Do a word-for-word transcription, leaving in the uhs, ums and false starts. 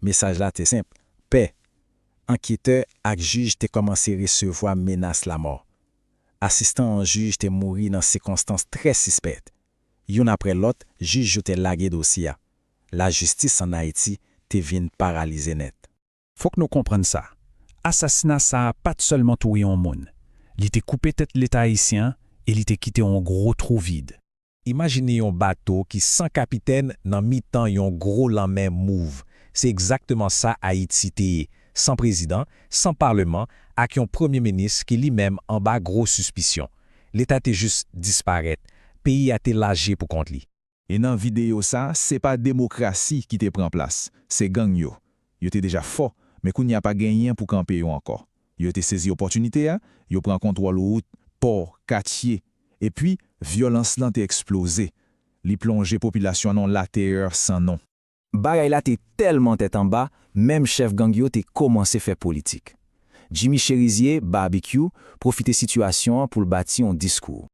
Mesaj la te senp: pè. Anketè ak jij te kòmanse resevwa menas lamò. Asistan yon jij te mouri nan sikonstans trè sispèk. Youn apre lòt, jij yo te lage dosye a. Lajistis ann Ayiti te vin paralize nèt. Fòk nou konprann sa. Asasina sa a pa t sèlman touye yon moun. Li te koupe tèt Leta ayisyen an e li te kite yon gwo twou vid. Imajine yon bato ki san kapitèn nan mitan yon gwo lanmè mouv. Se egzakteman sa Ayiti te ye, san prezidan, san palman, ak yon premye minis ki li menm anba gwo sispisyon. Leta te jis disparèt. Peyi a te laje pou kont li. E nan videyo sa, se pa demokrasi ki te pran plas, se gang yo. Yo te deja fò, men kounye a pa genyen pou kanpe yo ankò. Yo te sezi opòtinite a, yo pran kontwòl wout, pò, katye. Epi, vyolans lan te eksploze. Li plonje popilasyon an nan yon laterè san non. Bagay la te tèlman tèt anba, menm chèf gang yo te kòmanse fè politik. Jimmy Chérizier, Barbecue, pwofite sitiyasyon an pou l bati yon diskou.